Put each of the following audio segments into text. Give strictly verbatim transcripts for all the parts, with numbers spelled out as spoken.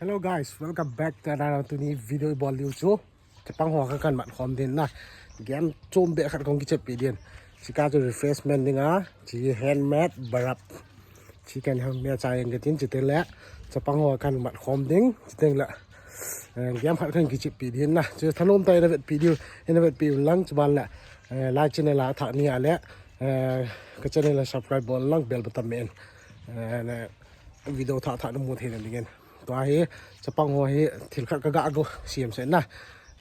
Hello guys, welcome back to another, tuni video i bol diu chu chapang ho kha kan mat khom din na. Game chom be khat kong kichep pi din. Chika chu refreshment ding a, chi handmade barap. Chi kan ham me cha yang tin chi te le. Chapang ho kan mat khom ding, chi te le. Eh, game khat kan kichep pi din na. Chu thanom ta ina vet video, ina vet pi lang chu ban le. Eh, like channel la tha ni a le. Eh, ka channel la subscribe bol lang bell button men. Eh, video thah thah na mu thei na dingin. Tua hi, chapang ho hi, thil khat ka ga go, siam se na.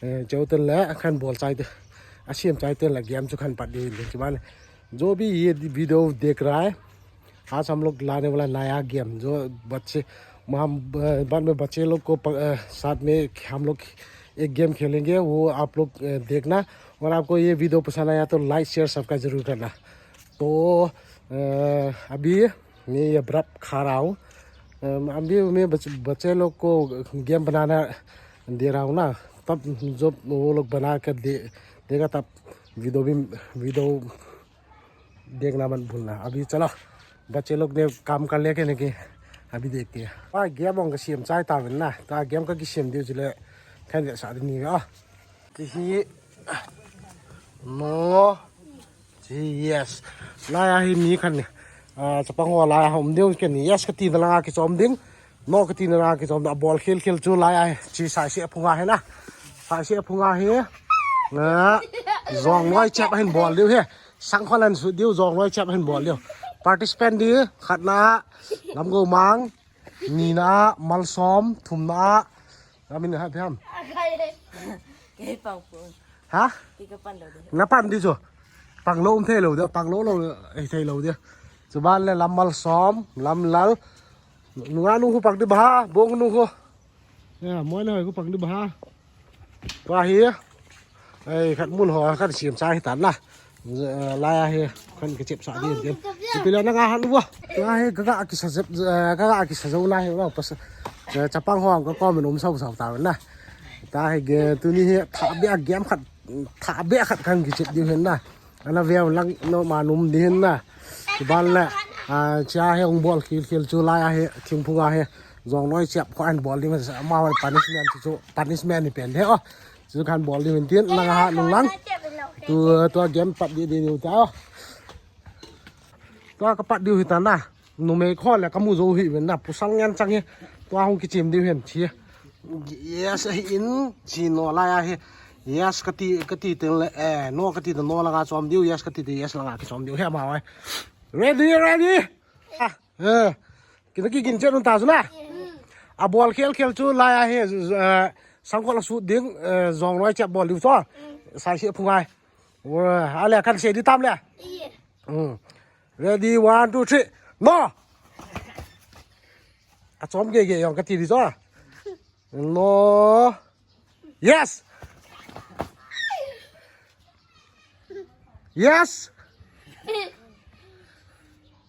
Eh, cheu ten le, khan bol chai te. A siam chai ten le, game chu khan pat di, di, chuban. जो भी ये वीडियो देख रहा है, आज हम लोग लाने वाला नया गेम, जो बच्चे, हम, अ, बाद में बच्चे लोग को प-, अ, साथ में हम लोग एक गेम खेलेंगे, वो आप लोग, अ, देखना। और आपको ये वीडियो पसंद आया तो लाइक, शेयर, सब्सक्राइब जरूर करना। तो, अ, अभी मैं ये बर्फ खा रहा हूँ। अम, अभी मैं बच-, बच्चे लोग को गेम बनाना दे रहा हूँ ना, तब जब वो लोग बना कर दे, देगा तब वीडियो भी, वीडियो देखना मत भूलना। अभी चलो, बच्चे लोग ने काम कर लिया क्या नहीं कि अभी देखते हैं। आ, गेम होंगे सीएम चाय तावन ना, तो आ गेम का की सीएम दियो चले, खेल के साथ नहीं आ। तो ही, no, Yes. Lai a hi mi khan ni. Ah, chapang ho lai a hom ding ke ni. Yes, kati na langa kichom ding. No, kati na langa kichom ding. Bol khel khel chu lai a hi. Chi sai se phunga hi na. Sai se phunga hi. Na. Jong noi chep hin bol diu hi. Sang kholan su diu jong noi chep hin bol diu. Participant di khat na. Lamgo mang. Ni na. Malsom. Thum na. Amin ha pham. Kei pang pu. Ha? Kei ka pan lo de. Na pan di chu. Pang lo um thei lo de, pang lo lo, eh, thei lo de. Chuban le lam malsom, lam lal. Nunga nu khu pang di ba, bong nu khu. Ya, moi le hoi khu pang di ba. Tua hi. Ei, khat mun ho, khat siam cha hi tan la. Eh, lai a hi, khan ka chep sa di, di. Ipi le na nga han wa. Tua hi, ka ga ki sa jep, eh, ka ga ki sa jo lai hi, wa, pas. Eh, chapang ho, ka ko min um sau sau ta na. Ta hi, ge, tuni hi, tha bia game khat, tha bia khat khan ki chep di hin na. Ana veu lang, no ma num di hin na. Chuban le, ah, cha hi, ong bol khil khil chu lai a hi, thingphung a hi. Jong noi chep kho an bol di ma, ma punishment chu, punishment ni pen de, oh. Chu khan bol di hin tin, lang ha, lung lang. Tu, tua game pat di, di, di, ta. Tua ka pat di hi ta na. Numei kho le ka mu jo hi ven na. Pusal ngen chang hi. Tua hung kichim di hin chi. Yes, hi in, chi no lai a hi. Yes, kati, kati te le, eh, no kati te no langa chom diu, yes, kati te yes langa kichom diu. He ma wai. Ready, ready. Ah, eh. Kita ki gin chen ta su na. A bol khel khel chu lai a hi, eh, sang ko la su ding, eh, jong noi chep bol diu cho. Sai se phungai. Wa, ale kan se di tam le. Iya. Hmm. Ready, one, two, three. No. A chom ge ge yong kati di cho. No. Yes. Yes.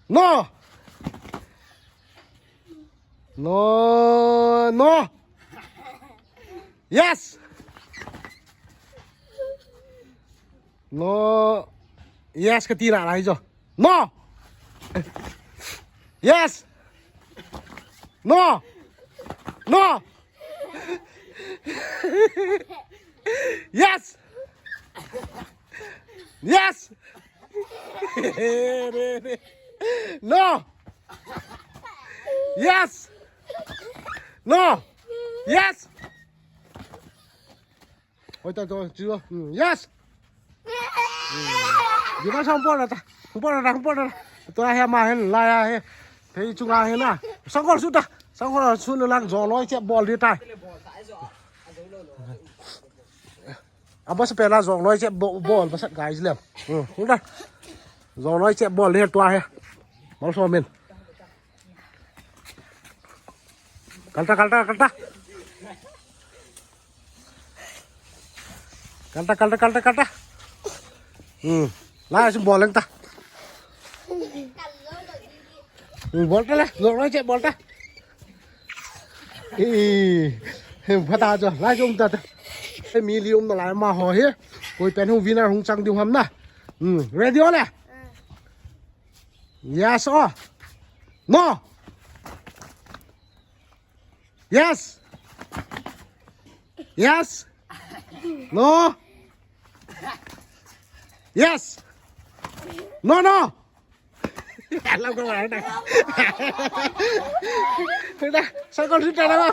No. No, no. Yes. No. Yes, kati na lai jo. No. Yes. No. No. Yes. Yes. No. Yes. No. Yes. Oi, ta, ta, chu. Hmm, yes. Hmm. Di ba sang por ta. Por ta, por ta. Tua he ma hen la ya he. Thei chunga he na. Sang kol su ta. Sang kol su na lang jong noi che bol di ta. Aba sa pela jong noi che bo-, bol ba sat guys lem. Hmm, hu ta. Jong noi che bol di tua he. Mal so men. Kalta, kalta, kalta. Kalta, kalta, kalta, kalta. Hmm. Lai sum bol leng ta. Hmm, bol ta le, jong noi che bol ta. Ih, hem pha ta jo, lai sum ta ta. He mi li um na lai ma ho he. Koi pen hung winner hung chang diu ham na. Hmm, ready ole. Yes, oh. No. Yes. Yes. No. Yes. No, no. Alam ko ba na. Sudah, sangkol sudah na.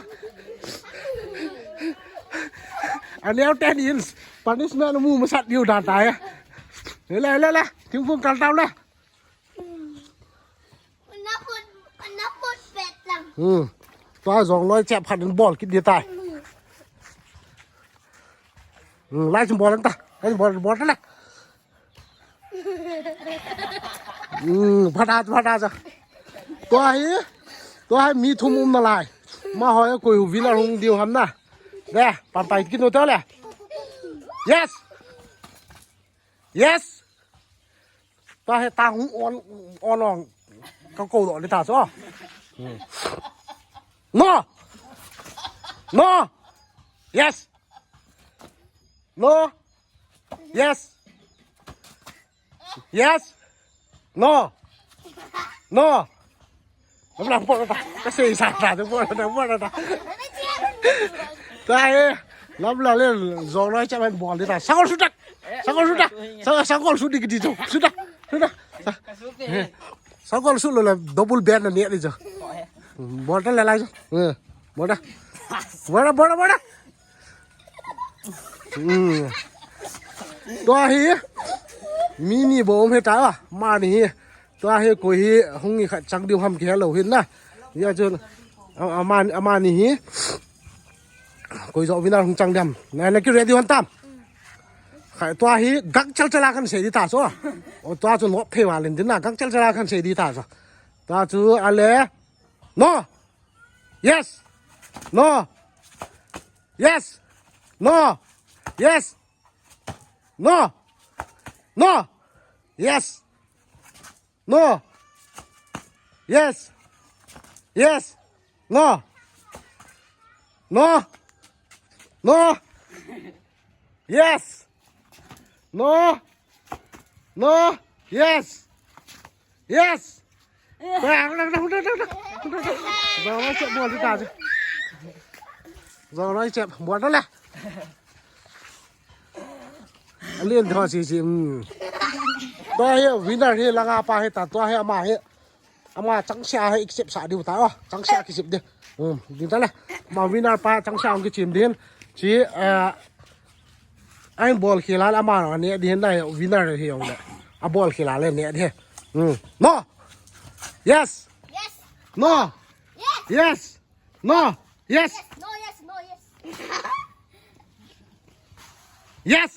Aneo ten inch. Punishment mu masat diu dan ta ya. Ila, ila, ila. Thingphung kal tau la. Naput, naput pet lang. Hmm. Tua jong loi chep khat in bol kit di tai. Hmm, lai chim bol ta. Lai chim bol, bol ta la. Hmm, phata, phata cha. Tua hi, tua hi mi thum um na lai. Ma hoi koi hu vila hung diu ham na. Le, pan pai kit no ta le. Yes. Yes. Tua hi ta hung on, on on. Ka ko do le ta so. Hmm. No. No. Yes. No. Yes. Yes. No. No. Lam la po ta. Ka sei sa ta, po ta, po ta. Ta e. Lam la le, jong loi chep man bol di ta. Sangkol sudah. Sangkol sudah. Sa-, sangkol sudi kiti jo. Sudah. Sudah. Sa-, sangkol su lo la double band na ni di jo. Bol ta le lai jo. Eh. Bol ta. Bol ta, bol ta, bol ta. Hmm. Tua hi. Mi ni bol um he ta. Ma ni hi. Tua hi koi hi hung i khat chang diu ham ki hello hin na. Ya chun. A-, ama, ama ni hi. Koi jo winner hung chang diam. Na, na ki ready hon tam. Khai tua hi gak chal chala kan sei di ta so. O tua chu nop thei wa len din na gak chal chala kan sei di ta so. Tua chu ale. No. Yes. No. Yes. No. Yes. No. No. Yes. No. Yes. Yes. No. No. No. Yes. No. No. Yes. Yes. Jong loi chep bol di ta. Jong loi chep bol ta le. Alien tho si si. Hmm. Tua hi winner hi langa pa hi ta, tua hi ama hi. Ama changsia hi accept sa diu ta o. Changsia kisip di. Hmm. Ding ta le. Ama winner pa changsia ang kichim din. Chi, eh, Ahin bol khel a le ama ne di hin na winner hi jong le. A bol khel a le ne di. Hmm. No. Yes. Yes. No. Yes. Yes. No. Yes. Yes. No, yes, no, yes. Yes.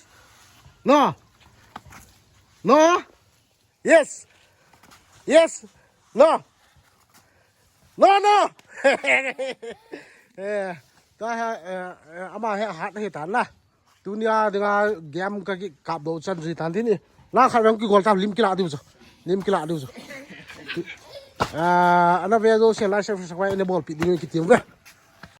No. No. Yes. Yes. No. No, no. Eh, ta ha, eh, eh, ama he hat he tan la. Tunia dinga game ka ki kap do chan ji tan tin ni. La kha rang ki gol tam lim kila diu jo. Lim kila diu jo. Ah, ana ve jo se la se sa kwai ne bol pi ding ki tim ve.